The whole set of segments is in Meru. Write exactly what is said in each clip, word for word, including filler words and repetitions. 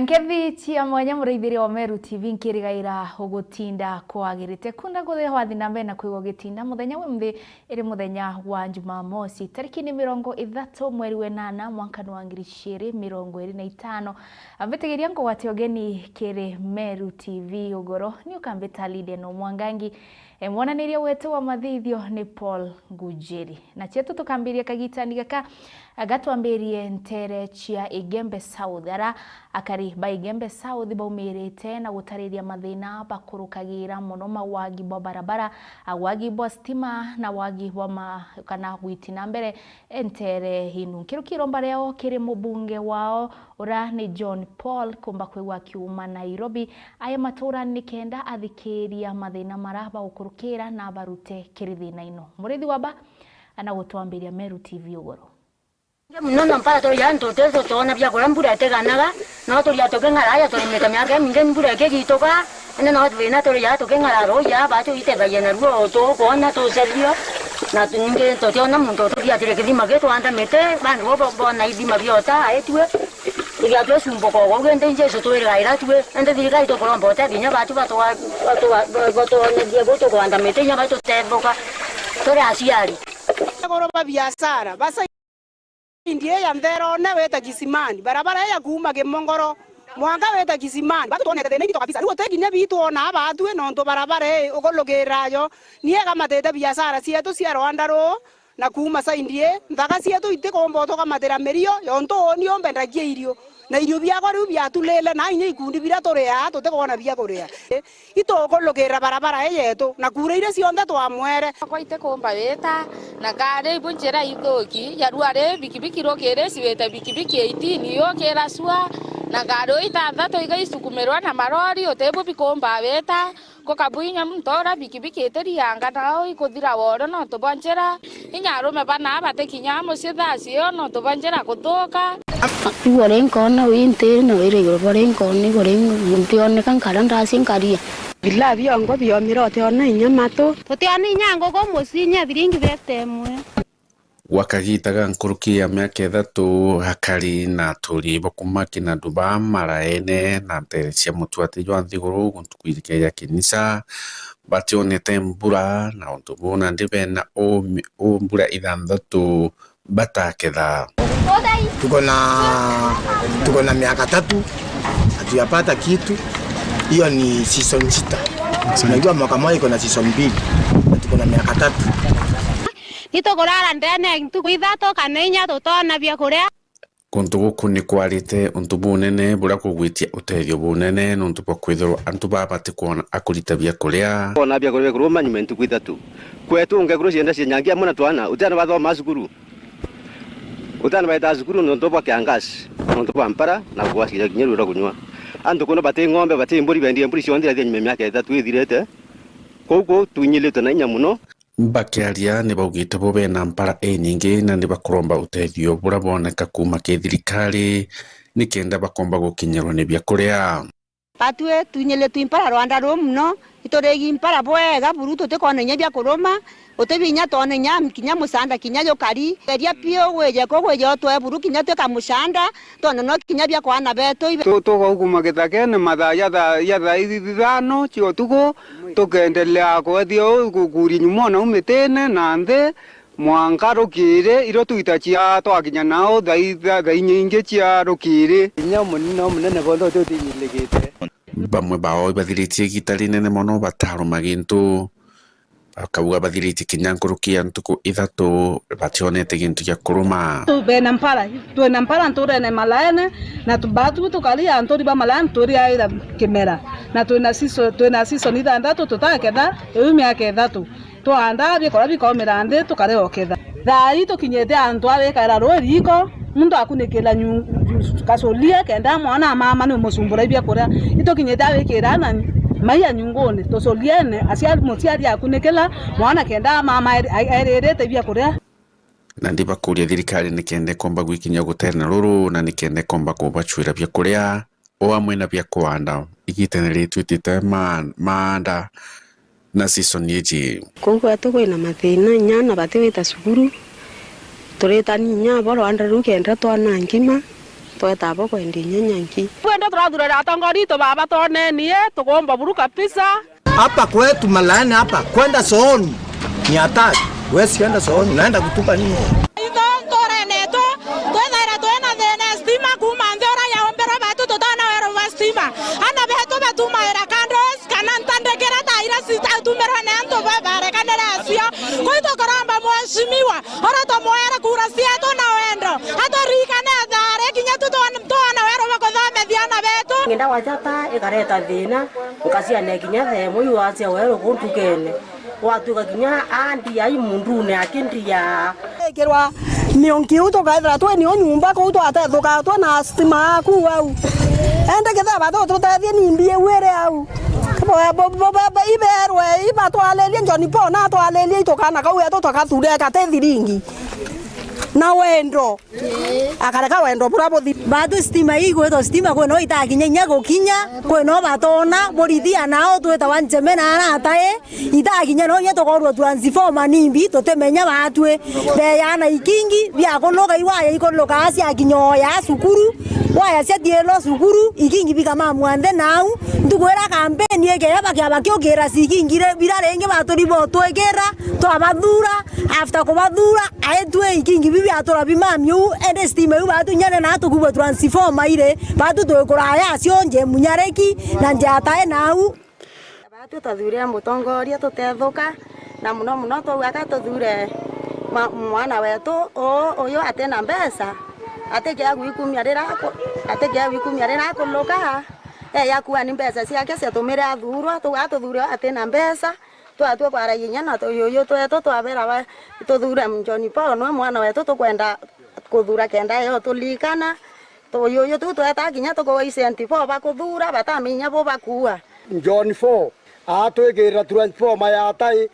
Nkethi cia mwanya, muraithiria wa Meru T V, nkirigaira ugutinda kwagirite. Kunda kuthia wathi na mbere na kwigua ugitinda muthenya wi mthi, iri muthenya wa Jumamosi, tariki ni mirongo ithatu mweri wa enana, mwanka ni wa ngiri ciiri mirongo iri na itano. Ambitigiria ngugwate ugeni kiri Meru T V ugoro, ni ukambita Lydia no Mwangangi. E, mwonaniria wetu wa mathithio ni Paul Ngujiri. Na cietu tukambiria kagitani gaka, gatwambirie ntere cia Igembe South. Ara akari ba Igembe South baumirite na gutariria mathina bakurukagira mono ma wagi bwa barabara, wagi bwa stima na wagi bwa ma-, kana gwiti na mbere ntere inu. Nkiruki iromba riao kiri mubunge wao, ura ni John Paul, kumba kwigua akiuma Nairobi, aye matura nikenda athikiria mathina mara baukurukira na barute kiri thina ino. Murithi wa ba anagutwambiria Meru T V ugoro. Muno na mpara turia antu tuti tutoona bia kuria, mbura itiganaga, no turia tuking'ara aja turimite miaka imingi, mbura ikigituka, indi no thina turia tuking'ara ruuja, batu itethagia naruo tukwona tucerio, na tu-, ningi tutiona muntu ututhiatire kithima gi twanda miti, bangi bo bo-, bona ithima biota aitue, turia twicumbuka ugu, indi Jesu twirigaira tue, indi thirikari tukuromba utethia kinya batu batwa-, batwa-, ba-, batwonerie gu tukwanda miti, kinya batutethuka turi aciari. Agoro ba biashara, basa Indi ii ya Ntherone wita Kisimani, barabara ii ya kuuma Kimongoro mwanka wita Kisimani, batu twonete thina ingi kabisa. Riu uti kinya bitu ona aba atui, nontu barabara ii ukulukirira yo ni igamatite biashara cietu cia rwanda ruu, na kuuma saindi ii, nthaka cietu itikumba utukamatira mirio, yontu uuni umbe ndagia irio, na irio biakwa riu biatulile, na inya ikundi biria turi aa tutikwona bia kuria. Itukulukirira barabara ii yetu, na kuura iria cionthe twamwere. Kwa itikumba wita, na ngari ibu njira ithuki, yarua ri bikibiki rukiri ciwite bikibiki eighteen yukira cua, na ngari uu itantatu iga isukumirwa na marori, utibu bikumba wita, kukabu inya muntu ura bikibiki itirianga nao ikuthira woro nontu bwa njira. Inya arume bana batikinya mucii thaa cio nontu bwa njira kuthuka. Igoro nkona wi nti ino iri igoro bwa ri nkoni, igoro ntioneka nkara ndasi nkaria. Bila biongo biomire utiona inya matu. Tutiona inya nguku mucii inya thiringi bete imwe. Gwa kagita ga nkuruki ya miaka ithatu, akari na aturi ba kuuma Kinaduba, Maraene na ntere cia mutuati jwa nthiguru guntu kwirike ya Kinisa, bationete mbura, na untu buu nandi bena umi-, u mbura ithanthatu bataketha. Tuko na, tuko na miaka tatu, hatujapata kitu. Hiyo ni season sita. Unajua mwaka mmoja iko na season mbili, na tuko na miaka tatu. Ni tukurara ndene ntuku ithatu kana inya tutona bia kuria. Kuntu guku ni kwarite untu bunene buria kugwitia utethio bunene, nontu bwa kwithirwa antu baa batikwona a kurita bia kuria. Kwona bia kuria bikuruma nyuma ntuku ithatu. Kwetu ngekuru cienda cia nyangi amwe na twana, utiana bathoma cukuru. Utana baita cukuru nontu bwa kiangazi, nontu bwa mpara na gwacira kinya ruu rwa kunywa. Antu kuno bati ng'ombe, bati mburi, bendie mburi cionthe irathia nyuma miaka ithatu ithirite. Kwou kuu twinyilitwe na inya muno. Bakiaria ni baugite bo bena mpara inyingi na ni bakuromba utethio buria bwoneka kuuma ki thirikari nikenda bakomba gukinyirwa ni bia kuria. Batwi twinyilitwe impara rwanda ruu muno, iturigi impara bwega buru, tutikwona inya bia kuruma, utibi inya twona inya kinya mucanda kinya jukari. Geria piu gwije ku gwije utwe buru kinya twika mucanda, twone no kinya bia kwana betu ibe. Tu-, tugaukuma githakene mathaa ja thaa, ja thaa ithano cia utuku, tukendelea kwethia uu ku-, kuria nyuma o nau mitine na nthi, mwanka rukiri, irio twita cia twakinya nao thaa itha-, thaa inya ingi cia rukiri. Inya munene munene bonthe uti utinyilikite. Bamwe bao ibathiritie igita rinene mono bataruma gintu, bakauga bathiritie kinya nkuruki ya ntuku ithatu bationete gintu gia kuruma. Tu bena mpara, twina mpara nturene Malaene, na tu-, batu tukaria nturi ba Malaene turiaira kimera, na twina season, twina season ithanthatu tutaketha, iu miaka ithatu. Twaandaa bikora bikaumira nthi, tukarega uketha. Thaa ii tukinyite antu a wikaira ruu riko, muntu akunikira nyu-, kacuria kenda mwana amama ni umucumbura ibia kuria. Itukinyite a wikira na maia nyunguni, tucuriene, aciari, muciari akunikira mwana kenda amama eri-, a-, eririte ibia kuria. Na ndibakuria thirikari nikenda ikomba gwikinya guterena ruru na nikenda ikomba kubacwira bia kuria. O amwe na bia kwanda, igitene ritwitite ma-, maanda na season iji. Kuu gwetu kwina mathina, inya ana batiwita cukuru, turitani inya abo rwanda ruu kenda twana ngima, Weta abo kwendia inya nyanki. Kwenda turathurira atongoria itu baba twonenie, tugomba buru kabisa. Hapa kwetu Malaene hapa, kwenda sooni ni hatari. Huwezi enda sooni, unaenda kutupa nini? Itho nturene yetu, twithaira twina thina ya stima kuuma nthi uria yaumberwe batu tutona weru bwa stima. Ana betu batumaira candles kana ntandikira ta iria citatumirwe ni antu babarekanire acio. Kwi tukuromba mheshimiwa, uria tumwere kura cietu na wendo, aturikane thaari kinya tu twone weru bwa kuthomethia ana betu. Ngenda gwajata ikareta thina, nkasiania kinya themu iwacia weru kuu ntukene. Gwatuika kinya andi ai mundune akindia. Ikirwa miunki u tukaethira twi nio nyumba kuu twatethuka twi na stima aku au. Indi kethira batu tutethie ni mbi iu iri au. Bo- bo- bo- bo- Iberwe ibatwalirie John Paul na atwalirie itukana kau etu tukathure kati thiringi na wendo. Akareka wendo bura buthi. Batu stima igwitwa stima kwi no itakinya inya gukinya, kwi no batona burithia nao twitawa nceme na arata i itakinya no inya tukorwo transformer nimbi tutimenya batwi. Beyana ikingi bia kunuka iwaya ikunuka cia kinya oya cukuru, waya cia tielo cukuru, ikingi bikamamua nthe nau. Ntuku ira kampeni ikiya bakia bakiukira cikingi ri- bira ringi baturi botwikira twabathura. After kubathura, aitwe ikingi biu biatura bimamia uu, indi stima iu batunyane na tukubua transformer iri batu twi kuraya acio nje Munyariki na nja atae nau. Batu tuthure mutongoria tutethuka, na muno muno twauga ka tuthure mwa- mwana wetu uu uyu atina mbeca, atikia gwikumia rira aku- atikia gwikumia rira akuluka, eya kuani mbeca ciake ciatumire athurwa, tuga tuthure atina mbeca. Twatua kwaragia inya na tuyuyu twetu twabera ba- tuthure John Paul nwe mwana wetu tukwenda kuthura kenda yo tulikana. Tuyuyu tu tweta kinya tukuwa isenti bo bakuthura batamenya bo bakua. John Paul atwikirira transformer ya tai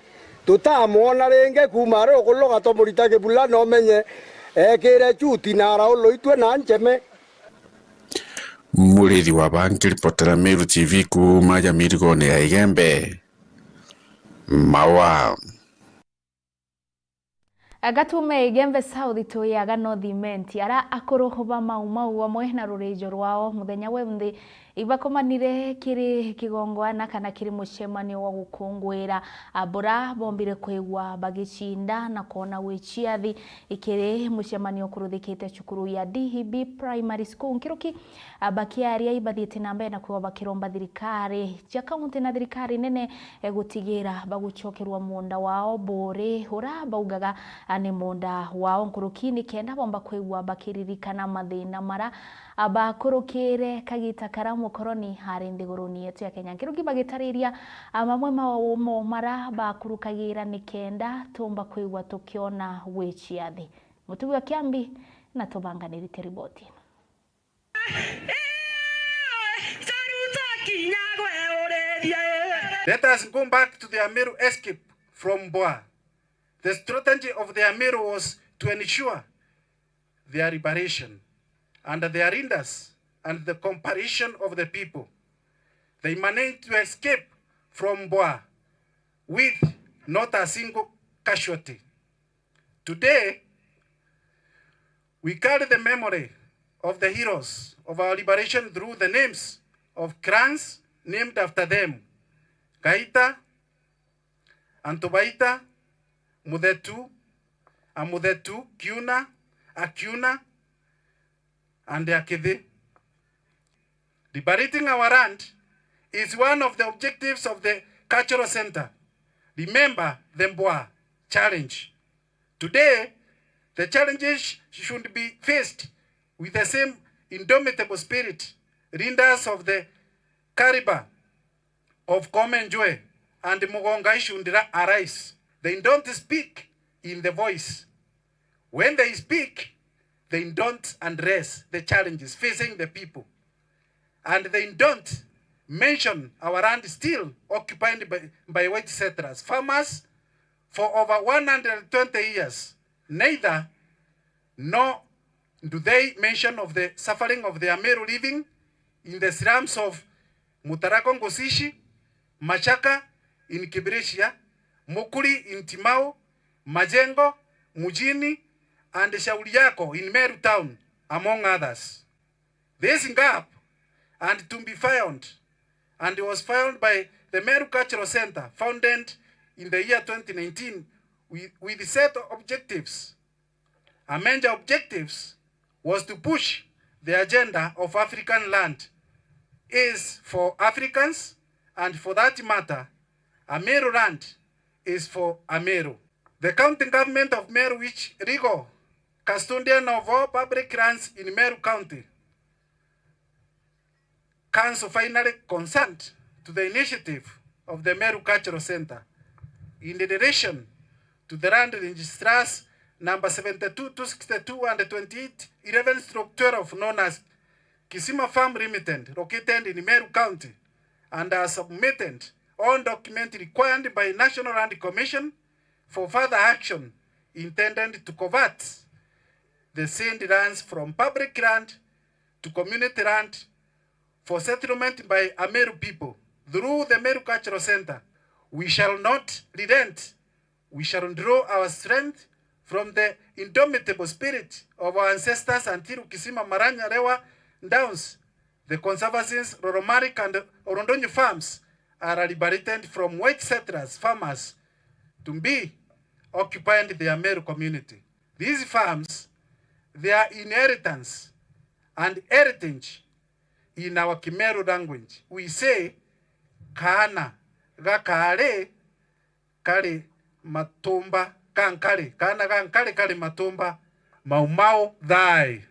tutamwona ringi kuma ari ukuluga tumurita kibula na umenye ekire chuti na araulu itwe na nceme. Murithi wa ba nkiripotera Meru T V kuuma ja mirigone ya Igembe. Mawa. Gatume Igembe South tuyaga North Imenti, ara akuru ba Mau Mau amwe na rurijo rwao muthenya we nthi ibakomanire kiri kigongwana kana kiri mucemanio wa gukunguira, a, bura bombire kwigua bagicinda na kwona wiciathi ikiri mucemanio ukuruthikite cukuru ya D E B Primary School. Nkiruki, a, bakiaria ibathiite na mbere na kwigua bakiromba thirikari cia kaunti na thirikari nene, e, gutigira bagucokerwa muunda wao buri ura baugaga, a, ni muunda wao nkuruki, ni kenda bomba kwigua bakiririkana mathina mara, a, bakurukire kagita kara mukoroni ari nthiguruni yetu ya Kenya. Nkiruki bagitariria, a, mamwe mao mo mara bakurukagira ni kenda tumba kwigua tukiona wiciathi. Mutugi wa Kiambi na tubanganirite riboti ino. Let us go back to the Ameru escape from Bwa. The strategy of the Ameru was to ensure their liberation and their leaders and the cooperation of the people. They managed to escape from Bwa with not a single casualty. Today, we carry the memory of the heroes of our liberation through the names of clans named after them: Gaita, Antubaita, Muthetu, Amuthetu, Kiuna, Akiuna, and Akithi. Liberating our land is one of the objectives of the cultural center. Remember the Mbwa challenge. Today, the challenges should be faced with the same indomitable spirit. Leaders of the Kariba of Komenjwe and Mugonga should arise. They don't speak in the voice. When they speak, they don't address the challenges facing the people. And they don't mention our land still occupied by, by white settlers, farmers for over one hundred twenty years. Neither nor do they mention of the suffering of the Ameru living in the slums of Mutarako Ngusishi, Machaka in Kibirisha, Mukuri in Timau, Majengo, Mujini, and Shauri Yako in Meru town, among others. this gap and to be found, and was found by the Meru Cultural Centre, founded in the year twenty nineteen with, with set objectives. A major objectives was to push the agenda of African land is for Africans, and for that matter, Ameru land is for Ameru. The county government of Meru, which legal custodian of all public lands in Meru County, Council finally consent to the initiative of the Meru Cultural Centre in relation to the land registrars number seventy-two two sixty-two and twenty-eight eleven stroke twelve, known as Kisima Farm Limited, located in Meru County, and has submitted all documents required by National Land Commission for further action intended to convert the said lands from public land to community land for settlement by Ameru people through the Meru Cultural Centre. We shall not relent. We shall draw our strength from the indomitable spirit of our ancestors until Kisima Maranya Lewa downs, the conservancies, Roromarik and Orondonyi farms are liberated from white settlers, farmers, to be occupied the Ameru community. These farms, their inheritance and heritage in our Kimeru language, we say, kaana ga kaari kari matumba ga nkari, kaana ga nkari kari matumba, mau mau thaai.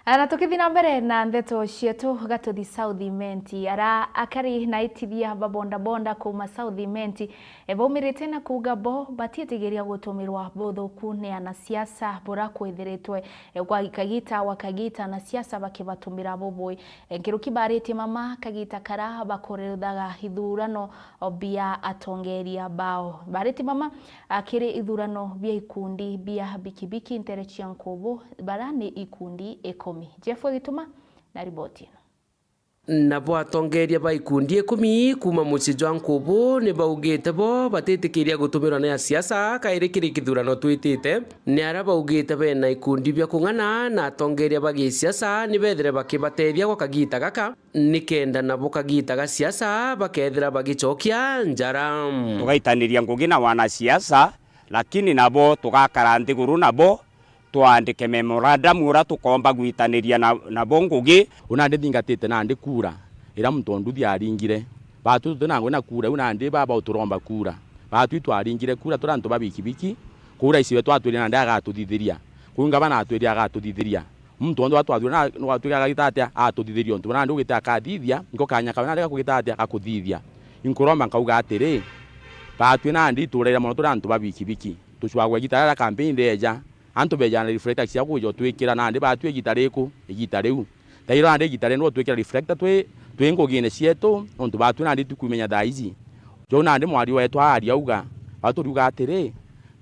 Na tukithi na mbere na ndeto cietu, gatuthi South Imenti. Ara akari na aitithia ba bodaboda kuuma South Imenti, e, baumirite na kuuga bo batiitigiria gutumirwa buthuku ni anasiasa bura kwithiritwe, e, gwa kagita wa kagita anasiasa bakibatumira bubui. E, nkuruki baaritie mama kagita kara bakuruthaga ithurano bia atongeria bao. Baaritie mama akiri ithurano bia ikundi bia bikibiki ntere cia Nkubu, bara ni ikundi ikumi. Jeff Gituma na riboti ino. Nabo atongeria ba ikundi ikumi kuuma mucii jwa Nkubu ni baugite bo batitikiria gutumirwa ni asiasa kairi kiri kithurano twitite. Ni ara baugite bena ikundi bia kung'ana na atongeria ba gisiasa ni bethire bakibatethia gwa kagita gaka, nikenda nabo kagita ga siasa bakethira bagicokia njara. Tugaitaniria ngugi na wanasiasa, lakini nabo tugakara nthiguru nabo, twaandike memorandum uria tukoomba gwitaniria na, nabo ngugi. U nandi nthingatite nandi kura iria muntu o nduthi aringire. Baatwi tuti na ngugi na kura iu nandi baba uturomba kura. Baatwi twaringire kura turi antu ba bikibiki, kura icio we twatwirie nandi agatuthithiria. Kuu ngavana atwirie agatuthithiria. Muntu wonthe uria twathuura na, no atwike agagita atia? Atuthithiria untu buria nandi ugite akathithia, niko kanya kawe nandi gakugita atia? Gakuthithia. Inkuromba nkauga atiri, baatwi nandi ituraira mono turi antu ba bikibiki. Tucwagwa igita riria ria campaign rieja, antu beejaga na reflector cia kwija utwikira nandi baatwi igita riku? Igita riu. Tairo nandi igita riria utwikira reflector twi, twi ngugine cietu, nontu baatwi nandi itukumenya thaa iji. Jou nandi mwaria wetu aaria auga, baatwi turiuga atiri,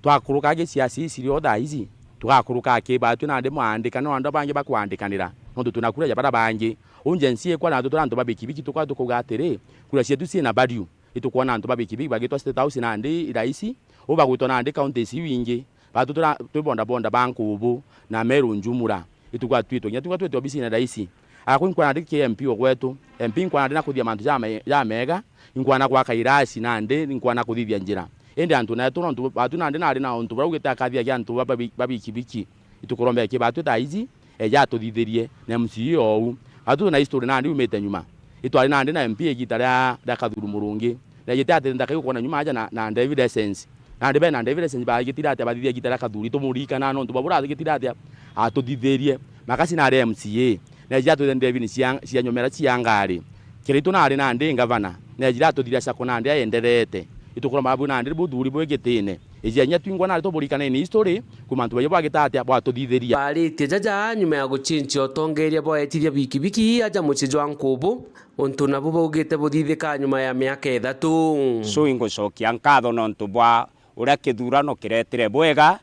twakuruka gisiasa icirio thaa iji, tugakuruka ki baatwi nandi mwaandikana na andu bangi bakwandikanira, nontu twina kura ja baria bangi. U Gen Z ikwa na antu turi antu ba bikibiki tukwa tukauga atiri, kura cietu ciina value. Itukwona antu ba bikibiki bagitwa State House nandi iraisi, u bagwitwa nandi counties iu ingi. Baatwi turi, twi bodaboda ba Nkubu na Meru njumura. Itukwa twitwe kinya tukwa twitwe obisine raisi. Akwa inkwana ndi ki M P o gwetu. M P inkwana ndi na kuthia mantu jame-, jamega, inkwana gwaka irasi nandi, inkwana kuthithia njira. Indi antu netu nontu baatwi nandi nari na untu buria ugite akathia kia antu ba, ba, ba bikibiki. Itukurombea ki baatwi thaa iji, eja atuthithirie na M C A ou. Baatwi twina history nandi yumite nyuma. Itwari nandi na M P igita ria, ria Kathuru Murungi. Na ijite ati nthaka igukona nyuma aja na, na David Essence. Nandi bena David Essence bagitire atia bathithia igita ria Kathuri? Tumuririkana nontu bwa buria agitire atia atuthithirie. Makasi nari M C A. Na ijite atwire ndebi ni cia, cia nyomera cia ngari. Kiritu nari nandi ngavana. Na ijire atuthiria cako nandi aenderete. Itukuromba bu nandi buthuri bwi gitine. Ijia inya twingwa nari tuburikane ni history, kuma antu baio bwagita atia bwatuthithiria. Baaritie jaja nyuma ya gucinchia utongeria bwa etithia bikibiki aja mucii jwa Nkubu, untu nabo baugite buthithika nyuma ya miaka ithatu. So ingucokia nkatho nontu bwa uria kithurano kiretire bwega,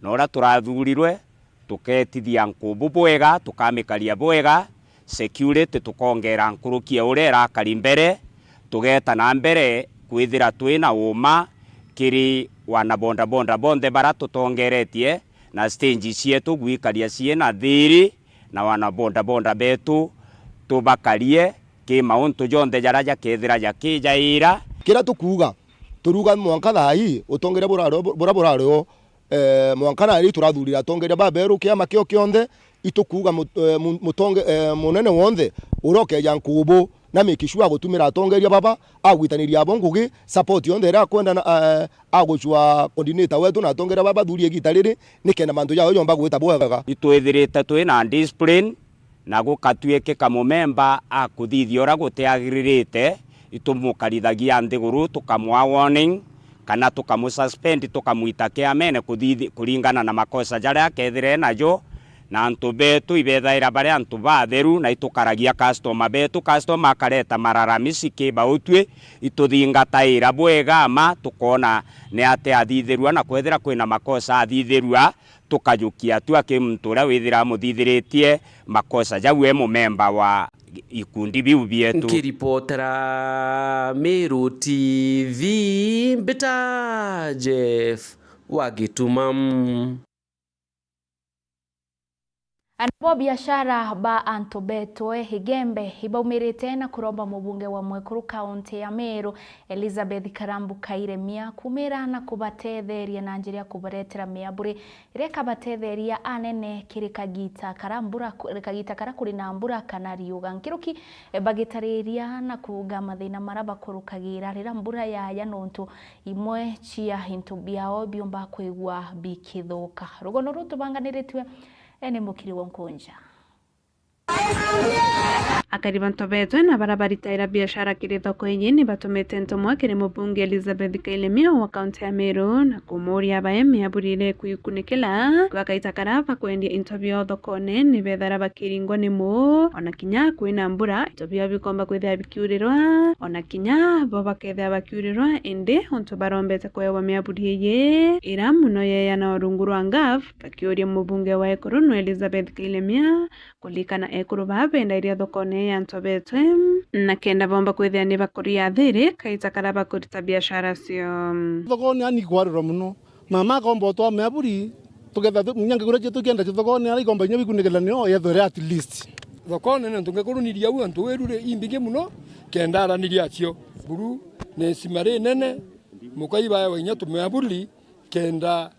na uria turathurirwe, tuketithia Nkubu bwega, tukamikaria bwega, security tukongera nkuruki ya uria irakari mbere, tugeta na mbere kwithira twina uma, kiri wana bodaboda bonthe bara tutongeretie na stage cietu gwikaria ciina thiiri, na wana bodaboda betu tubakarie ki mauntu jonthe jaria jakethira jakijaira. Kiria tukuuga, turuga mwanka thaa ii utongeria burari o, buria burari o, eh, mwanka nari turathurire atongeria baberu kiama kio kionthe, itukuuga mu-, eh, mu-, mutonge-, eh, munene wonthe uria ukeja nkubu na make sure agutumira atongeria baba, agwitaniria abo ngugi, support yonthe iria akwenda na, eh, agucua coordinator wetu na atongeria baba bathuri igita riri, nikenda mantu jao jomba gwita bwega. Itwithirite twi na discipline, na gukatuikika mumemba akuthithia uria gutiagiririte, itumukarithagia nthiguru, tukamwa warning, kana tukamususpend, tukamwita kiamene kuthithi-, kuringana na makosa jaria akethire enajo. Na antu betu ibethaira bari antu batheru, na itukaragia customer betu, customer akareta mararamisi ki bautwi, ituthingataira bwega ama, tukoona ni atia athithirua, na kwethira kwina makosa athithirua, tukajukia atua ki muntu uria withira amuthithiritie makosa jau e mumemba wa ikundi biu bietu. Nkiripotera Meru T V, mbita Jeff wa Gituma. Anabo biashara ba antu betwe Igembe ibaumirite na kuromba mubunge wa mwekuru kaunti ya Meru, Elizabeth Karambu Kairemia, kumira na kubatetheria na njira ya kubaretera miaburi iria ikabatetheria anene kiri kagita kara mbura, kagita kara kuri na mbura kana riuga. Nkiruki, eh, bagitariria na kuuga mathina mara bakurukagira rira mbura yaya, nontu imwe cia into biao biumba kwigua bikithuka. Rugono ruu tubanganiritue, eh, ni Mukiri wa Nkunja. Akari ba Ntobetwe na bara baritaira biashara kiri thoko iji ni batumite ntumwa kiri mubunge Elizabeth Kairemia wa kaunti ya Meru na kumuuria bae miaburi iria ikuikunikila kwa kaita kara bakwendia into biao thokone ni bethara bakiringwa ni muu, ona kinya kwina mbura into biao bikomba kwithira bikiurirwa, ona kinya bo bakethira bakiurirwa, indi untu barombete kwewa miaburi iji ira muno yeya na urungu rwa ngaf, bakiuria mubunge wa ekuru nwe Elizabeth Kairemia kuririkana ekuru baa bendairia thokone ya Ntobetwe, na kenda bomba kwithira ni bakuria thiri kaita kara bakurita biashara cio. Thokone ani kwarura muno. Mama akomba utwa miaburi, tuketha tu-, munya ngigura cietu kienda cio thokone, ara ikomba inya bikunikila nio yethwe ri at least. Thokone ni antu ngikuru ni riau antu wiru ri imbingi muno, kenda araniria acio. Buru ni isima rinene, mukai baewa inya tumiaburi, kenda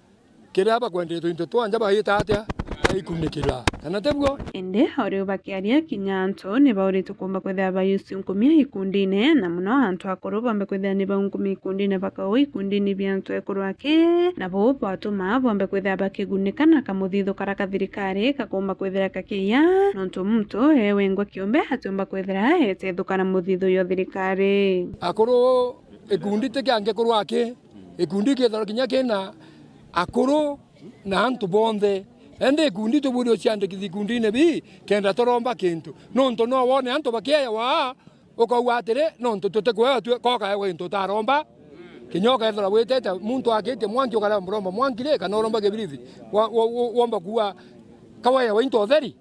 kiria bakwendete into twanja baita atia, baikunikila. Kana tiguo? Indi o riu bakiaria, kinya antu ni baurite kumba kwithira bayusi nkumia ikundine, na muno antu akuru bombe kwithira ni baunkumia ikundine, bakau ikundine bia antu ekuru aki, na buu bwatuma bombe kwithira bakigunika na kamuthithu kara ka thirikari kakumba kwithira kakiya, nontu muntu e wengwa kiumbe atiumba kwithira etethuka na muthithu yo thirikari. Akuru ikundi ti kia ngikuru aki, Gikundi kethirwa kinya kina akuru na antu bonthe. Indi gikundi tubwiri uciandikithia gikundine bii kenda turomba kintu. Nontu no wone antu bakiewa, ukauga atiri, nontu tutikwewa tue, kokaewa gintu utaromba. Kinya ukethirwa witite muntu akitie mwanki ukaremba uromba mwanki ri, kana uromba kibiriti, wa-, wa-, wa-, womba kuua kawewa into utheri.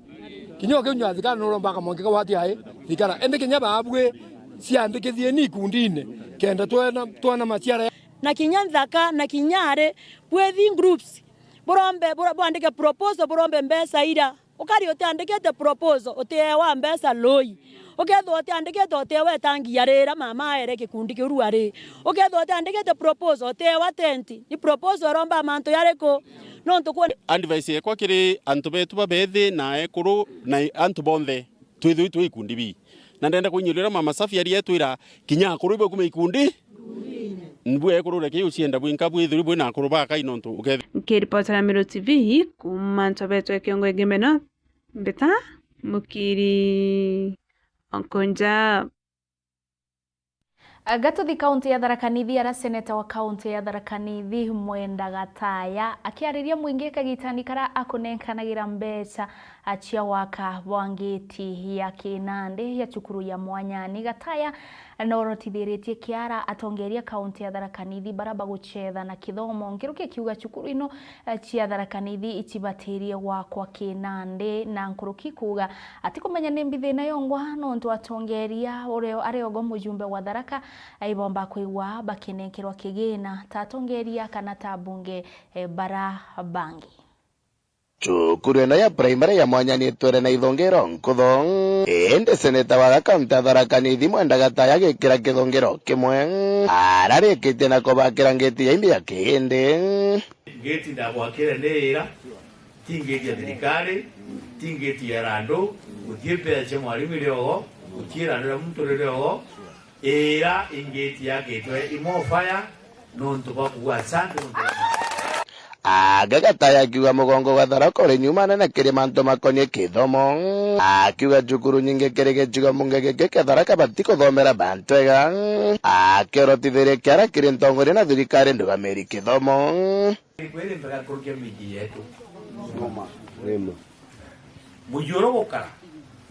Kinya ukinyua thikara nuromba kamwanki kau ati ai thikara. Indi kinya baabwi ciandikithieni ikundine kenda twena, twena maciara. Na kinya nthaka, na kinya ari, within groups, burombe, bura-, bwandike proposal, burombe mbeca ira. Ukari utiandikite proposal, utiewa mbeca loi. Ukethirwa utiandikite, utiewa itangi ya rira mama aere gikundi kiu ruari. Ukethirwa utiandikite proposal, utiewa tenti. Ni proposal iromba mantu yariku? Nontu kwona. Advice yekwa kiri antu betu babethi na ekuru na i-, antu bonthe, twithirwe twi ikundi bii. Na ndenda kuinyuria uria Mama Safi ari etwira, kinya akuru ibakume ikundi. Mbue ekuru reke ucienda bwinka bwithirwe bwina akuru bakai nontu ukethi. Nkiripotera Meru T V kuuma Ntobetwe Kiongo Igembe North, mbita Mukiri Onkonja. Gatuthi kaunti ya Tharaka Nithi, ara seneta wa kaunti ya Tharaka Nithi Mwenda Gataya akiariria mwingi kagitani kara akunenkanagira mbeca cia waka bwa ngiti ya kinandi ya cukuru ya Mwanyani. Gataya norotithiritie kiara atongeria kaunti ya Tharaka Nithi bara bagucetha na kithomo, nkiruki akiuga cukuru ino, eh, cia Tharaka Nithi icibatirie gwakwa kinandi, na nkuruki kuuga atikumenya ni mbi thina yongwa nontu atongeria urio ari ogo mujumbe wa Tharaka ibomba kwigua bakinenkerwa kigina ta atongeria kana ta abunge, eh, bara bangi. Cukuru ino ya primary ya Mwanya ni itwere na ithongero nkutho, indi seneta wa kaunti ya Tharaka Nithi Mwenda Gataya agikira kithongero kimwe, ararikitie na kubakira ngeti ya imbi ya kihindi. Ngeti ndabwakire ni ira, ti ngeti ya thirikari, ti ngeti ya randu, guti mbeca cia mwarimu iri ogo, guti randu ria muntu riri ogo, ira ingeti yakitwe imo fire, nontu bwa kuuga asante nontu bwa Age Gataya akiuga mugongo gwa Tharaka uri nyuma nene kiri mantu makonie kithomo, akiuga cukuru nyingi kiri gicigo mbunge giki kia Tharaka batikuthomera bantu ega, akiorotithiria kiara kiri ntongoria na thirikari ndugamiri kithomo. Kwiri mpaka nkurukia miji yetu. Rema. Mujuru gukara.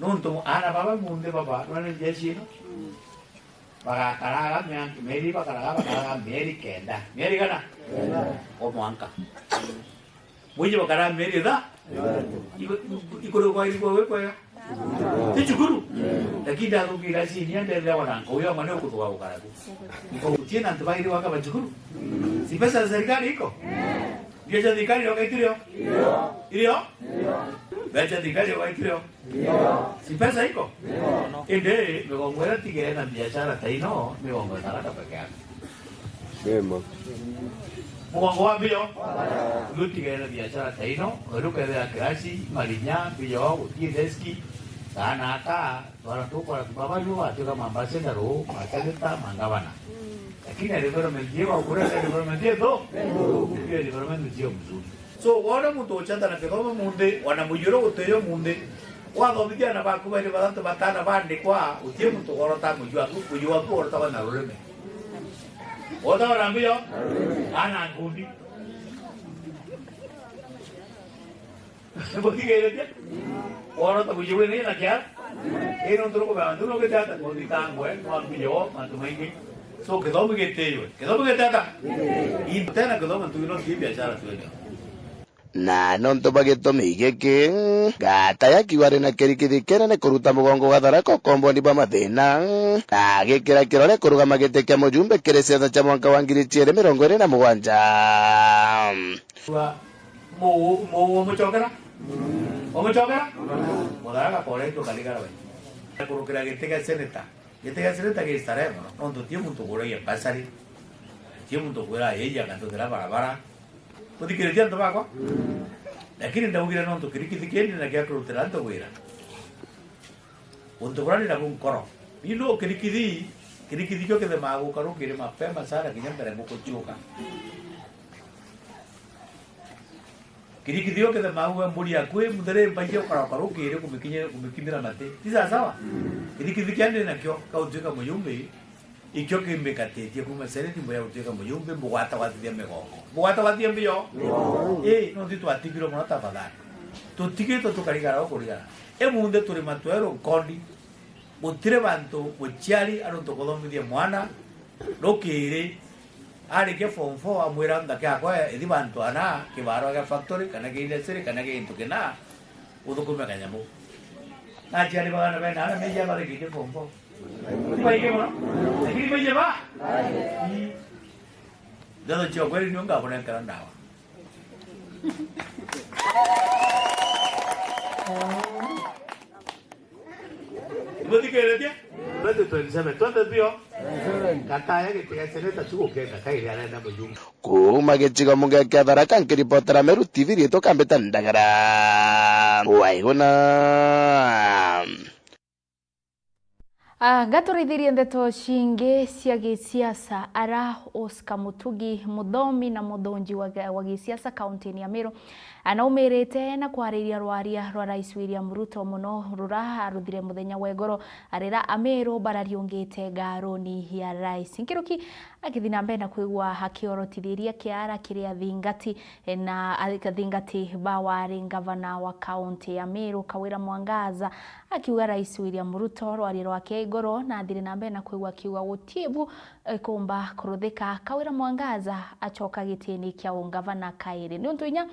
Nontu aana baba munthi baba, none njeci ino. Bagakaraga mia-, mieri bakaraga, bakaraga mieri kenda. Mieri igana? Kenda. O mwanka. Mwiji bakaraga mieri itha? Ithatatu. Iku-, iku-, ikuru kwa iri kwa we kwega? Ti cukuru? Lakini ndathukira cinia ndethewa na nkauya mwana ukuthuga gukara ku. Nkogutie na antu bairi baka ba cukuru? Si pesa za serikali iko? Mbia cia thirikari yoka itirio? Irio? Mbia cia thirikari yoka itirio? Si pesa iko? Indi migongo iria tigere na biashara ta ino, migongo ya Tharaka peke yake. Nima. Mugongo wa mbio, ndio tigere na biashara ta ino, uri ukethira kirasi, marinya, mbio, guti deski, kana aka, twara tukora, baba ndio watuika mambassador ru, maseneta, mangavana. Lakini development iyo, ukure development iyo, development iyo mzuri. So, wona muntu uchenda na kithomo munthi, wana mujuru guteyo munthi, wathomithia ana baku bairi bathatu batana bandikwa, utie muntu gorota muju waku, muju waku gorota wana rurime. Gorota wana mbio? Ana ngundi. Butigeretie? Gorota muju wene na kia? Ino nturuko ba nturuko gitata, muthitangwe, mwambie o, mantu maingi. So, kithomo giteywe. Kithomo gitata? Ii, tena kithomo tu ino ti biashara twende. Na nontu bwa gitumi giki, Gataya akiuga ari na kirikithi kinene kuruta mugongo gwa Tharaka ukomboni bwa mathina, na agikira kirore kurugama giti kia mujumbe kiri siasa cia mwanka wa ngiri ciiri mirongo iri na mugwanja. Wa-, mu-, mu-, umucokera? Umucokera? Mutharaka koretwe karigara we. Kurukira giti gia seneta. Giti gia seneta gi starehe mono, nontu ti muntu ukuragia bursary, ti muntu ukwira ayeija akantuthira barabara. Muthikiritie antu bakwa? Lakini ndaugire nontu kirikithi kindi na gia kurutira antu wira. Untu buria ndi nabu nkoro. Ni no kirikithi, kirikithi kio kithe maguka rukiri mapema sana kinya mbere nguku ciuka. Kirikithi ukithe maua mburi yaku i muthere mbagia ukarauka rukiri kumikinya-, kumikimira mati. Ti sawa sawa? Kirikithi kia ndi nakio ka utuika muyumbi, ikio kimbikatitie kuma seneti mbuya gutuika muyumbi, mbugwatagwatithia migongo. Mbugwatagwatithia mbio? Ii, no thi twatigirwe mono tafadhali. Tutigitwe tukarigara o kurigara. Imunthe turi matweru nkondi. Gutiri bantu muciari aruntu kuthomithia mwana rukiri arikia form four amwira nthaki yakwa ithi bantu ana kibarua gia factory kana gia industry kana gia gintu kina uthukume kanyamu. Na aciari bagana bena ana meji atharikitie form four. Ti baingi mono. Lakini baingi ba? Ii. Ndeto cia kweli nio ngakunenkera ndawa. Ibuthikiretie? Twenty twenty-seven. Twende bio. Gataya giti gia seneta tu gukenda kairi arenda mujumbe. Kuuma gicigo mbunge kia Tharaka, nkiripotera Meru T V, riitwa Kambita Ndagara. Waiguna. Ah, ngaturithirie ndeto cingi cia gisiasa. Ara Oscar Mutugi, muthomi na muthunji wa, wa gisiasa kaunti-ini ya Meru, anaumirite na kwariria rwaria rwa Rais William Ruto mono rura aruthire muthenya wa igoro, arira Ameru barariungite ngaruni ya Rais. Nkiruki akithi na mbere na kwigua akiorotithiria kiara kiri athingati, na athingati ba wari ngavana wa kaunti ya Meru, Kawira Mwangaza, akiuga Rais William Ruto rwaria rwake igoro na athire na mbere na kwigua akiuga guti bu ikumba kuruthika Kawira Mwangaza acoka gitini kia ungavana kairi. Niuntu inya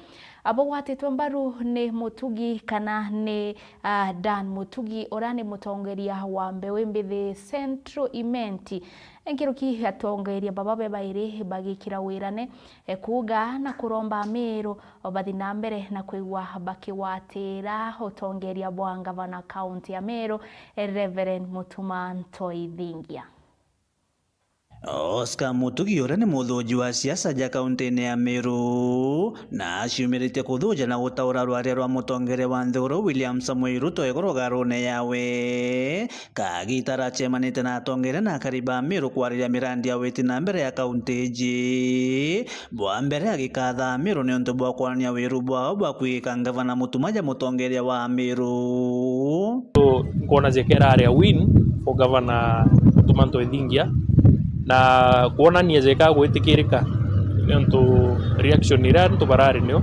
Abugwatitwe mbaru ni Mutugi kana ni, ah, Dan Mutugi, uria ni mutongeria wa Mbeu Mbithi Central Imenti. Nkuruki atongeria baba be bairi bagikira wirane, e, kuuga na kuromba Amiru bathi na mbere na kwigua bakigwatira utongeria bwa ngavana kaunti ya Meru, e, Reverend Mutuma Ntoithingia. Oscar Mutugi, uria ni muthuji wa siasa ja kauntine ya Meru, na aciumiritie kuthuja na gutaura rwaria rwa mutongeria wa nthiguru William Samoei Ruto iguru garune yawe, kagita aracemanite na atongeria na akari ba Meru kwariria mirandi ya witi na mbere ya kaunti iji. Bwa mbere agikatha Amiru niuntu bwa kwonania wiru bwao bwa kwigika ngavana Mutuma ja mutongeria wa Amiru. So, nkwona jeka irari a win for Governor Mutuma Ntoithingia, na kwonania jeka agwitikirika niuntu reaction iria antu barari nio,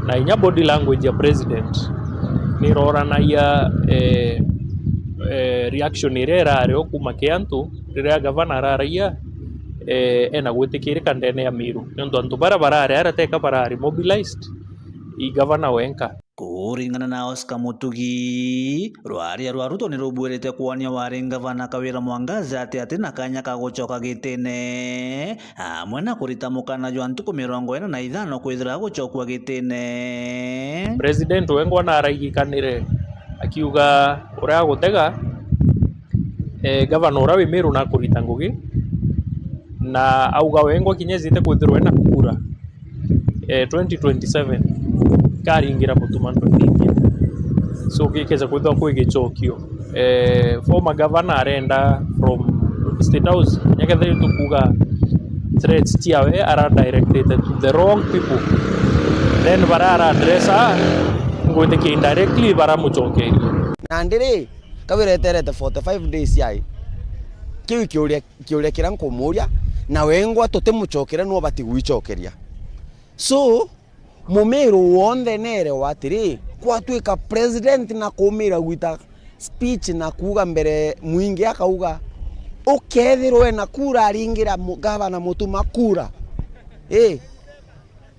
na inya body language ya president niroranagia, eh, eh, reaction iria irari o kuma ki antu riria gavana araragia, eh, ena gwitikirika ndene ya Miru, niuntu antu baria barari aria teka barari mobilized, i gavana wenka. Kuringana na Oscar Mutugi, rwaria rwa Ruto ni rubuirite kwonia wari ngavana Kawira Mwangaza ati ati na kanya ka gucoka gitine, amwe na kurita mukana jwa ntuku mirongo ina na ithano kwithira agucokua gitine. President wengwa naraigikanire akiuga uria agutega, eh, gavana uria wi Meru nakurita ngugi, na auga wengwa kinya ejite kwithirwa ena kura, eh, twenty twenty-seven karingira Mutuma Ntoithingia. So gikeja kwithirwa kwi gicokio, eh, former governor arenda from State House, kinya kethira tukuga threats ciawe ara directed to the wrong people, then bara ara addressa, ngwitikia indirectly baramucokeria. Nandi ri, Kawira eterete forty-five days ai. Kiu kiuria, kiuria kiria nkumuria, na wengwa tutimucokere, no bati gwicokeria. So, Mumiru wonthe nerewa atiri, kwatuika president na kumira gwita speech na kuuga mbere mwingi akauga, ukethirwe na kura aringira mu-, gavana Mutuma kura. Ii,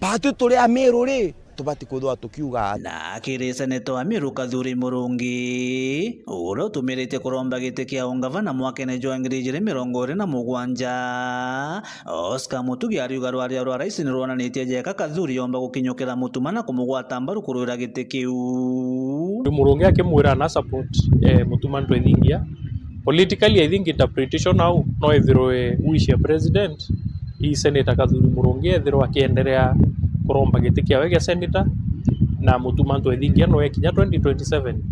batwi turi Amiru ri, tubati kwithirwa tukiuga atia? Na akiri seneta wa Meru Kathuri Murungi, uria utumiritie kuromba giti kia ungavana mwakene jwa ngiri ijiri mirongo iri na mugwanja, Oscar Mutugi ariuga rwaria rwa rais ni rwonanitie jeka Kathuri yomba gukinyukira Mutuma na kumugwata mbaru kurwira giti kiu. Murungi akimwira ana support, eh, Mutuma Ntoithingia. Politically, I think interpretation au no ithirwe wish ya president, i Senator Kathuri Murungi ethirwe akienderea kuromba giti kiawe gia senator, na Mutuma Ntoithingia no ekinya twenty twenty-seven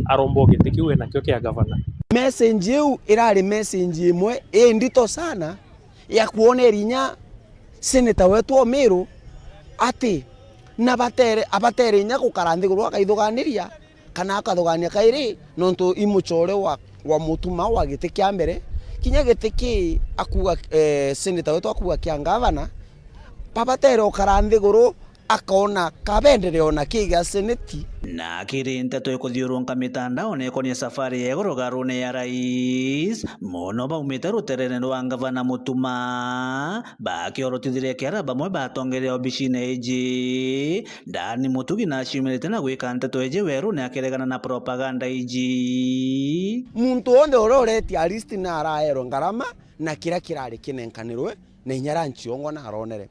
aromba o giti kiu enakio kia gavana. Message iu irari message imwe indito sana ya kwoneria inya senator wetu o Miru ati na batere, abatere inya gukara nthiguru akaithuganiria kana akathugania kairi, nontu i mucore wa, wa Mutuma wa giti kia mbere, kinya giti ki akuga, eh, senator wetu akuga kia ngavana, babatere ukara nthiguru akona kabendereo na ki gia seneti. Na kiri nteto ikuthiurunka mitandaone ikonie safari ya iguru garune ya rais, mono baumite ruterene rwa ngavana Mutuma, bakiorotithirie kiara bamwe batongeria obicine iji. Dani Mutugi naciumirite na gwika nteto iji werune akiregana na propaganda iji. Muntu wonthe uria uretia list na araerwe ngarama na kiria kirari kinenkanirwe, na inya ranchi yongwa na aronere.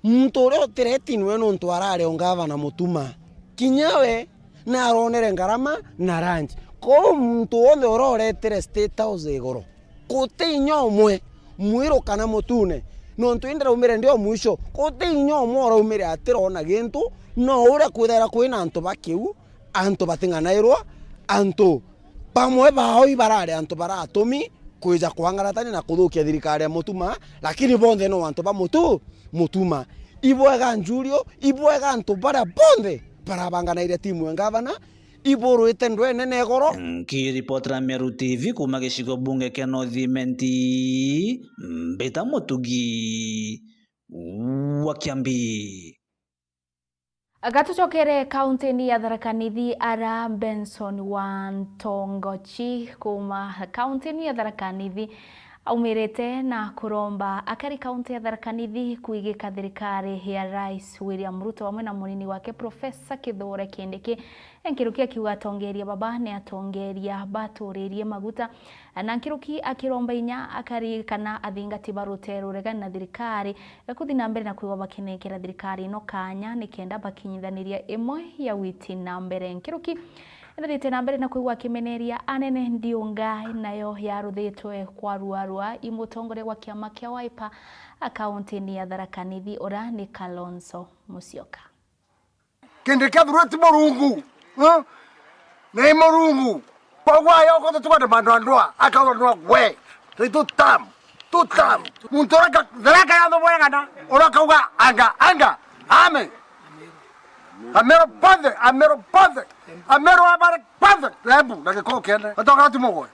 Muntu uria utireti niwe nontu arari o ngavana Mutuma. Kinya we naronere ngarama na ranchi. Kou muntu wonthe uria uretire State House igoro, guti inya umwe, mwiru kana mutune, nontu indiraumire ndi o mwisho, guti inya umwe uraumire atirona gintu, no uria kwithaira kwina antu ba kiu, antu bating'anairwa, antu bamwe bao ibarari antu baratumi kwija kwangaratania na kuthukia thirikari ya Mutuma, lakini bonthe no antu ba Mutu-, Mutuma. Ibwega Njurio, ibwega antu baria bonthe barabanganairie timu ya ngavana, iburwite ndwene na igoro. Nkiripotera Meru T V kuma gicigo bunge kia North Imenti, Mbita Mutugi wa Kiambi. Gatucokere kauntini ya Tharaka Nithi, ara Benson wa Ntongochi kuma kauntini ya Tharaka Nithi Aumirite na kuromba akari kaunti ya Tharaka Nithi kwigika thirikari ya Rais William Ruto amwe na munini wake Professor Kithure Kindiki. Nkiruki akiuga atongeria baba ni atongeria baturirie maguta, na nkiruki akiromba inya akari kana athingati ba rutere ruregani na thirikari kuthi na mbere na kwigwa bakinengera thirikari ino kanya nikenda bakinyithaniria imwe ya witi na mbere. Nkiruki Ethithite na mbere na kwigua akimeneria anene ndiunga nayo yaruthitwe kwaruarua i mutongoria wa kiama kia Wiper akaunti-ini ya Tharaka Nithi, ura ni Kalonzo Musyoka. Kindi kia thuru ti Murungu, eh? Ni Murungu. Koguo ayo ko tukwenda mandu andua, akaurwa ndua gwe. Ni tutam, tutam. Muntu ura ka-, Tharaka yatho bwegana, ura kauga anga, anga. Amen. Amero bonthe, Amero bonthe, Amero abare bonthe, Embu na Gikoo kiene. Atoka ati mugwe.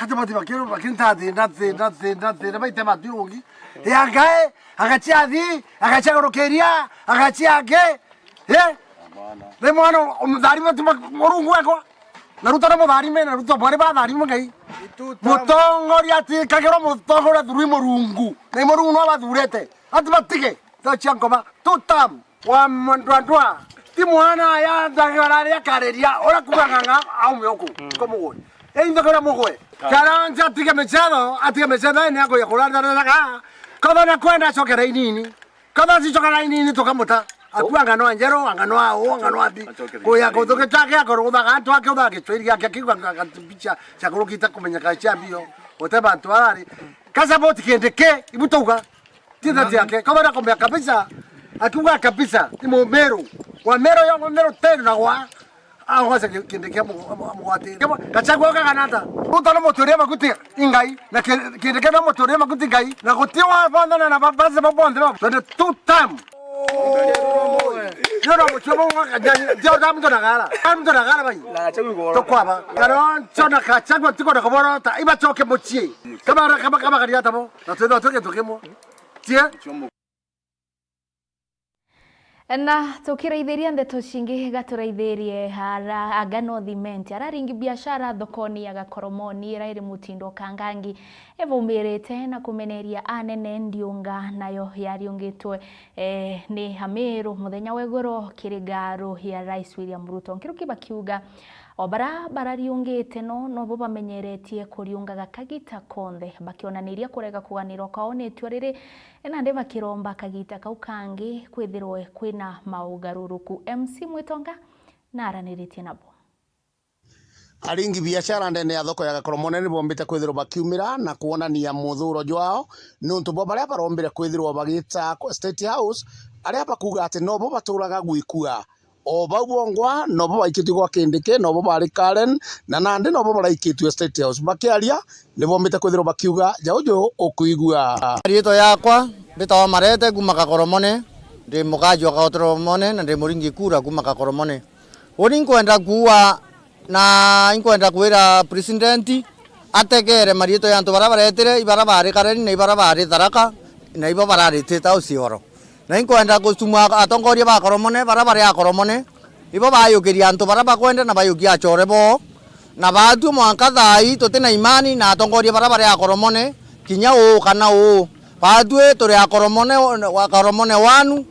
Ati bati bakiro bakinta thina, thina, thina, thina, baite matu rungi. Ya ngae, agacia thi, agacia gurukiria, agacia angi. Eh? Ni mwana umutharima tu Murungu wekwa. Na Ruto ni mutharime, na Ruto bwari batharime Ngai. Mutongoria atikagirwa mutongoria thuru i Murungu. Na i Murungu no abathurete. Ati batige. Thacia nkoma. Tutam. Wa ndwandwa, ti mwana ya ndagara aria akariria, uria kuuga ng'ang'a aume uku, mm, ko mugwe. Ei, nthogora mugwe. Kalonzo atige michetho, atige michetho, ni akuya kurandararaga. Kotho na kwenda acoke rainini. Kotho acicoka rainini tukamuta. Akua ng'ano njeru, ng'ano au, ng'ano abi. Kuya kuthuki twake akoruguthaga antu ake uthaga gicwiri giake akiuga ng'ang'a mbica cia kurukita kumenyeka cia mbio. Ute bantu arari. Kasa boti kindi ki, ibu tuuga. Ti thati yake. Kama nakwambia kabisa, akiuga kabisa, ni Mumeru. Wa Meru yo, Mumeru tena na gwa. Agoce ki-, kindi kia mu-, mu-, mugwati. Gachagua ukaganata. Ruto no muturia makuti ingai, na ki-, kindi kia no muturia makuti ngai, na guti wa bondana na ba-, base ba bonde ba. Twenty two term. Yo no muturia bo wa kanya, yo da mtu na gara. Mtu na gara bai. Tukwaba. Kalonzo na Gachagua tiko na kuborota. Ibacoke mucii. Kama, kama, kama kariata bo. Na twithwa twi gintu kimwe. Tie. Na tukiraithiria ndeto cingi, gaturaithirie ara-, aga no thimenti. Araringi biashara thokoni ya Gakoromoni ira iri mutindo Kangangi, ibaumirite na kumeneria anene ndiunga nayo yariungitwe, eh, ni Amiru muthenya wa iguru kiri ngaru ya Rais William Ruto. Nkiruki bakiuga o bara barariungite no, nobo bamenyeretie kuriungaga kagita konthe, bakionaniria kurega kuganirwa kwao ni itua riri, nandi bakiromba kagita kau kangi kwithirwe kwina maugaruruku. M C Mwitonga naraniritie nabo. Aringi biashara ndene ya thoko ya Gakoromone ni bombite kwithirwa bakiumira na kwonania muthuro jwao niuntu bwa baria barombire kwithirwa bagita State House, aria bakuuga ati nobo baturaga gwikua. O bau bongwa, nobo baikitue gwa Kindiki, nobo bari Karen, na nandi nobo baraikitue State House. Bakiaria, ni bombite kwithirwa bakiuga, ja uju ukuigua. Riitwa yakwa mbitawa Marete, kuuma Gakoromone, ndi mukaji wa Gakoromone, na ndi muringi kura kuuma Gakoromone. Uni nkwenda kuuga, na inkwenda kwira president ategere mariitwa ya antu baria baretire, ibaria bari Kareni, na ibaria bari Tharaka, na ibo barari State House oro. Na inkwenda gustumua atongoria ba Koromone, baria bari a Koromone, ibo bayukiria antu baria bakwenda na bayukia achore boo. Na baatue mwanka thaa ii tuti na imani na atongoria baria bari a Koromone, kinya uu kana uu. Baatue turi a Koromone, wa Koromone wanu,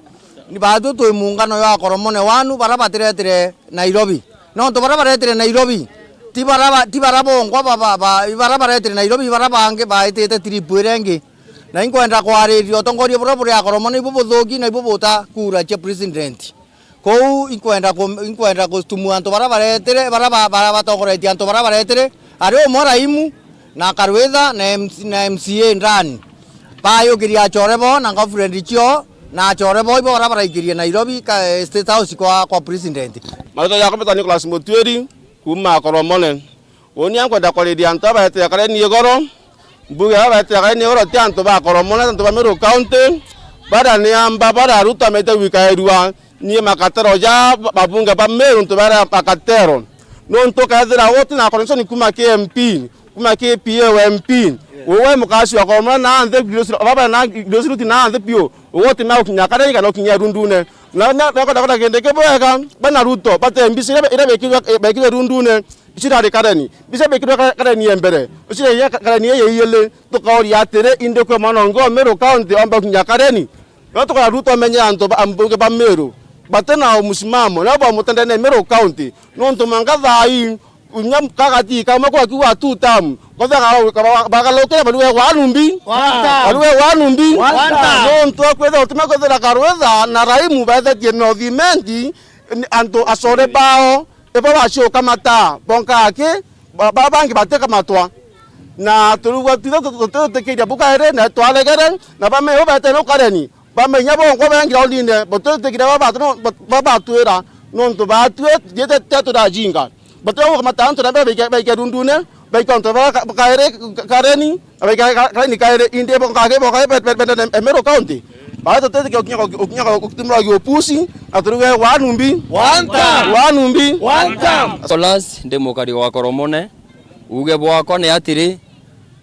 ni baatue twi muungano jwa Koromone wanu, baria batiretire Nairobi. Nontu baria baretire Nairobi, ti bara ba, ti bara bongwa ba, ba, ba, baria baretire Nairobi, baria bangi baitite trip iria ingi. Na inkwenda kwariria utongoria buria buri a Koromone ibu buthuki na ibu buta kura cia president. Kou inkwenda ku, inkwenda gustumua antu baria baretire, baria ba, baria batongoretie antu baria baretire, ari umwe Raimu, na Karwitha na M C, na M C A ndani. Bayukiria achore bo na girlfriend cio na achore bo ibo baria baraikirie Nairobi ka, eh, State House kwa, kwa president. Maritwa jakwa mbitwa Nicholas Mutwiri, kuuma Koromone. Uni ankwenda kwariria antu aba baetire Kareni igoro, mbuge aba baetire Kareni igoro ti antu ba Koromone, ti antu ba Meru County, baria ni amba, baria Ruto amete gwikairua. Ni makatero ja babunge ba Meru ntu baria makatero. Nontu ukethira uti na connection kuma ki M P, kuma ki P A wa M P, uwe mukasi wa Koromone na nthi, baba na nthi biu, uwe uti mea gukinya Kareni kana ukinya Rundune. Na, na, na kota, kota kindi ki bwega, bana Ruto, bate mbici iria, iria bekirwe, bekirwe Rundune. Ucio nari kareni. Bica bikirwe ka-, kareni ya mbere. Ucio nari ka-, kareni ya iili. Tukauria atiri, indi kwi mwana ungi wa Meru County omba kinya kareni? No tukara Ruto amenye antu ba, ambunge ba Meru. Bati na musimamo, na bamutendene Meru County. Nontu mwanka thaa ii, Unya kagati kamwe kwa kiuga two term. Kwanza ka-, ka-, bagalukire barue one mbi. One term. Barue one mbi. One term. Nontu akwithira utima kwithira karwitha na raimu bethetie North Imenti, ni antu acore bao, ibo baciukamata, bonka aki, ba-, ba-, bangi batikamatwa. Na turigwa twithe tu-, tu-, tututikiria bukaere, na twaregere, na bame ubete no kareni. Bamenya bongwa bengi raundine, batutikire babatu-, babatwira, nontu batue, jete tetu rajinga. Batu gukamata antu na baike, baike rundune, baike antu ba ka-, kaere, ka-, kareni, na baike ka-, kareni kaere, indi bo kage, bo kage, be-, be-, be-, Emero County. Batu tete ke ukinya, ukinya, ukitumira gi opusi, na turuge one mbi. One term. One mbi. One term. Nicholas, ndi mukari wa Koromone. Uge bwakwa ni atiri,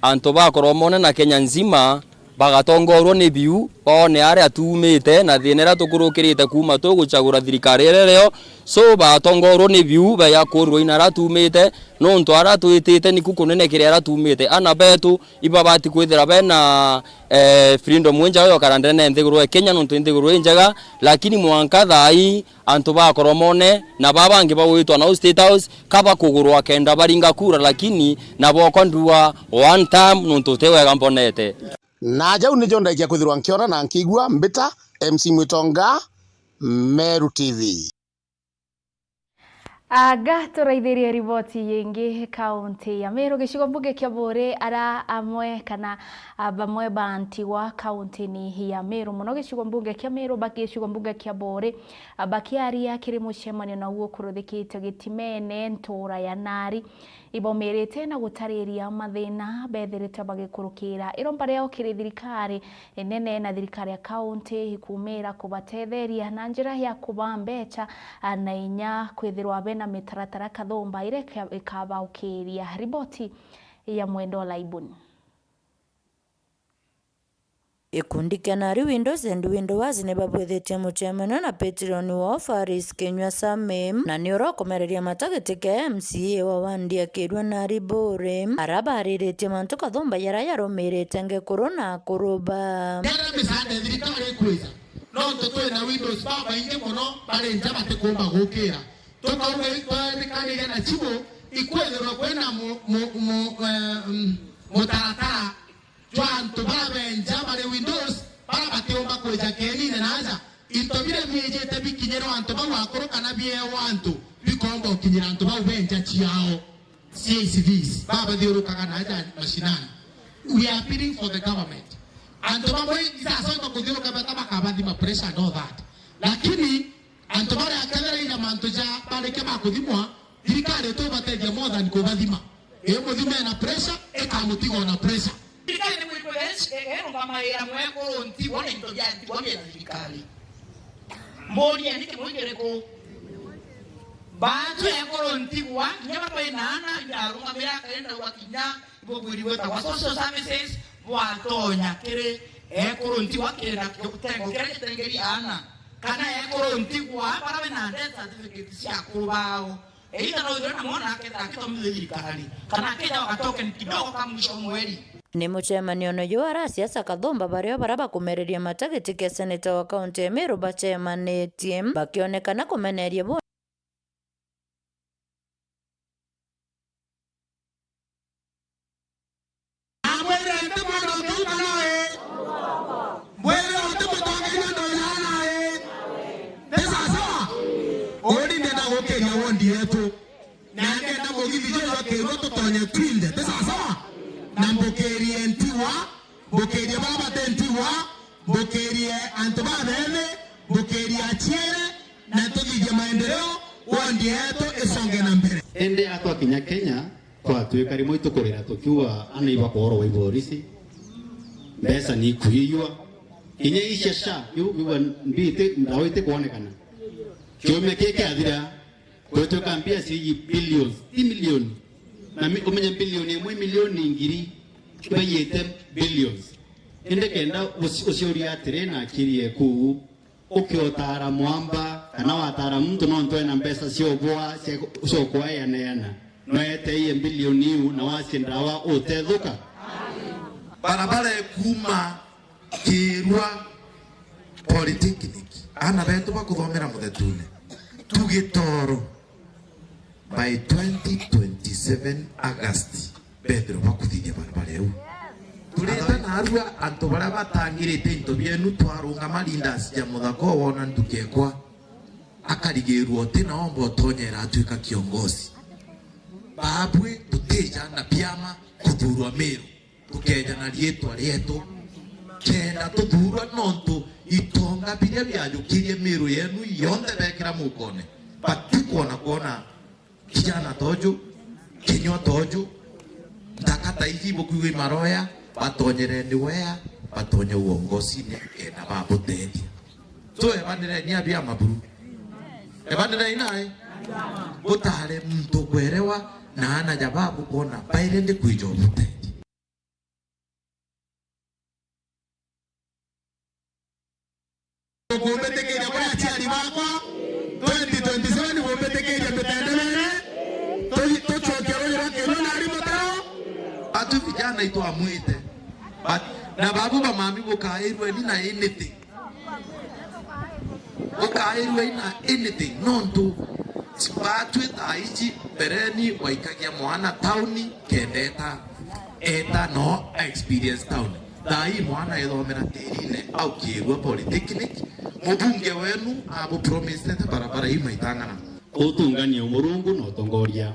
antu ba Koromone na Kenya nzima, bagatongorwa ni biu, boone aria tuumite na thiina iria tukurukirite kuuma tugucagura thirikari iria irio. So, batongorwa ni biu, bayakurwa ina aria tuumite, nontu aria twitite niku kunene kiri aria tuumite. Ana betu ibabati kwithira bena, eh, freedom injega yokara ndene nthiguru ya Kenya, nontu nthiguru injega, lakini mwanka thaa ii antu ba Koromone na baa bangi bagwitwa nao State House, ka bakugurwa kenda baringa kura, lakini na bokwa ndua one term, nontu ti wega mbonete. Na jau nijo ndaikia kwithirwa nkiona na nkigua mbita M C Mwitonga, Meru T V. Anga turaithirie riboti yingi kaunti ya Meru, gicigo mbunge kia Buuri, ara amwe kana, a, bamwe ba ntigwa kaunti-ini ya Meru, mono gicigo mbunge kia Meru, ba-, gicigo mbunge kia Buuri, a, bakiaria kiri mucemanio na uo ukuruthikite Gitimene, ntura ya Nari. Ibaumirite na gutariria mathina bethiritwe bagikurukira iromba riao kiri thirikari inene na thirikari ya kaunti ikuumira kubatetheria na njira ya kubaa mbecha, a, na inya kwithirwa bena mitaratara kathumba iria ika-, ikabaukiria. Riboti ya Mwendo Laibuni. Gikundi kia Nari Windows and Window Works ni babwithitie mucemanio na Patreon wao Faris Kinyua Same, na ni uria ukumereria mata giti kia M C A wa wandi ya Kirua Nari Buuri, aria bariritie mantu kathumba jaria jarumirite ngekuru na akuruba. Kenda misaada ya thirikari ikwija, nontu twina Windows babaingi mono bari nja batikumba gukira. Tukauga itwarikaniria na cibu ikwithirwa kwina mu-, mu-, mu-, eh, mm, mutaratara jwa antu bara benja bari Windows, bara batiumba kwija kienine na nja. Into biria biijite bikinyirwa antu bau akuru kana biewa antu, bikomba ukinyira antu bau benja ciao. C H Vs, baba bathiurukaga na nja mashinani. We are appealing for the government. Antu bamwe isacoka kuthiuruka beta bakabathima pressure and all that. Lakini antu baria akethira ina mantu ja barike bakuthimwa, thirikari itubatethia more than kubathima. Imuthime na pressure, ikamutiga na pressure. Thirikari ni mwikweresh, e, e, rungamaira mwekuru ntigwa na into bia ntigwa bia thirikari. Mburia ni kimwe kiriku? Baatu ekuru ntigwa, kinya baba ina ana, ndarungamira akaenda gwa kinya, ibugwiri gwetagwa social services, bwatonya kiri ekuru ntigwa kiri na kitengo kiria gitengeria ana. Kana ekuru ntigwa, bara bena death certificate cia akuru bao. Either no ithwe na mwana akethira akithomithia thirikari, kana akethira gatoken kidogo ka mwisho wa mweri. Ni mucemanio uyu ara asiasa kathumba bario bara bakumereria mata giti kia seneta wa kaunti ya Meru bacemanitie, bakionekana kumeneria bu- Namwire nti mwana utuuka nawe. Mbwire uti mutongeria ndonya nawe. Ti sasawa? Uni ndenda gukiria wondi yetu. Na ndenda mugithi juu jwa Kirua tutonye twinthe. Ti sasawa? Na mbukirie ntigwa, mbukirie bara bati ntigwa, mbukirie antu babethi, mbukirie aciere, na tuthithie maendeleo, wondi yetu isonge na mbere. Indi atwakinya Kenya, twatuika rimwe itukurira tukiuga, "Ana ibakorwa iborisi, mbeca ni ikuiywa." Kinya icia SHA, iu, iu mbi iti, ndawa itikwonekana. Kiumia kii kiathira, gwetwika mbia ciiji billions, ti milioni. Na mi-, umenye bilioni imwe, milioni ngiri, ibaiyite billions. Indi kenda uci-, uciuria atiri na akiri eku, ukiotara mwamba, kana watara muntu nontu ena mbeca cia ubwa, cia, cia ukwaeaneana. Noeteie mbilioni iu na wacie ndawa utethuka. Barabara ekuuma Kirua Polytechnic. Aana betu bakuthomera Muthetune. Tugitoro. By twenty twenty-seven August, bethirwe bakuthithia barabara iu. Turite naarua antu baria batangirite into bienu, twarungama leaders ja muthaka uu, wona nduka ekwa akarigirua uti na omba utonyera atuika kiongozi. Baabwi tutija na biama kuthurwa Miru. Tukeja na riitwa rietu, kenda tuthuurwa, nontu itonga biria biajukirie Miru yenu yonthe bekira mukone. Batikwona kwona kijana toju, kinywa toju, nthaka ta iji ibukwigua imaroya, batonyere ni wea, batonye uongozine, kenda babutethia. So, ebanireni abia maburu. Ebanireni nae. Butare muntu kwerewa na aana ja babu kwona baire ndi kwija ubutethia. Kumbitikiria bwa aciari bakwa, twenty twenty-seven kumbitikiria mitendere, tu-, tucoke ruji rwa Kirua na ari mutaro. Atu vijana itwamwite. But, na babu ba mami bukairwe ni na anything. Ukairwe ina anything, nontu batwi thaa iji, mbereni waikagia mwana tauni kenda eta, eta no experience tauni. Thaa ii mwana ethomera tirine au Kirua Polytechnic, mubunge wenu abupromisete barabara ii maitang'ana. Utungania Murungu na utongoria.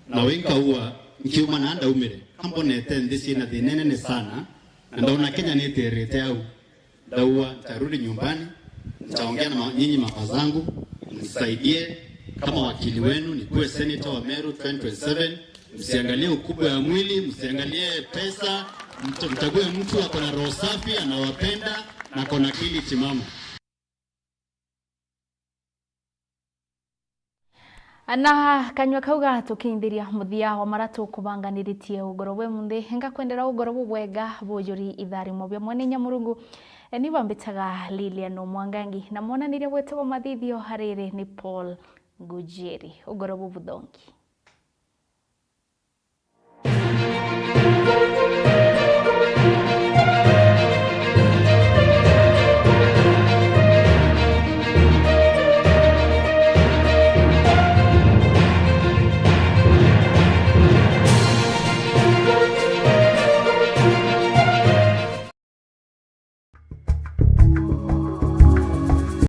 Na wi nkaua, nkiuma na ndaumire, ambonete nthi ciina thina inene sana, na ndaona Kenya nitiririte au. Ndaua, nitarudi nyumbani, nitaongea na ma-, nyinyi mama zangu, mnisaidie kama wakili wenu, nikuwe senator wa Meru twenty twenty-seven. Msiangalie ukubwa ya mwili, msiangalie pesa, mtu-, mchague mtu ako na roho safi, anawapenda na ako na akili timamu. Na kanyua kau gatukinyithiria muthia wa maria tukubanganiritie ugoro bwa umunthi, ngakwendera ugoro bubwega, bujuri itharimo bia Mwene Inya Murungu. Ni bambitaga Lilian Omwangangi, na mwonaniria wetu wa mathithio hariri ni Paul Ngujiri. Ugoro bubuthongi.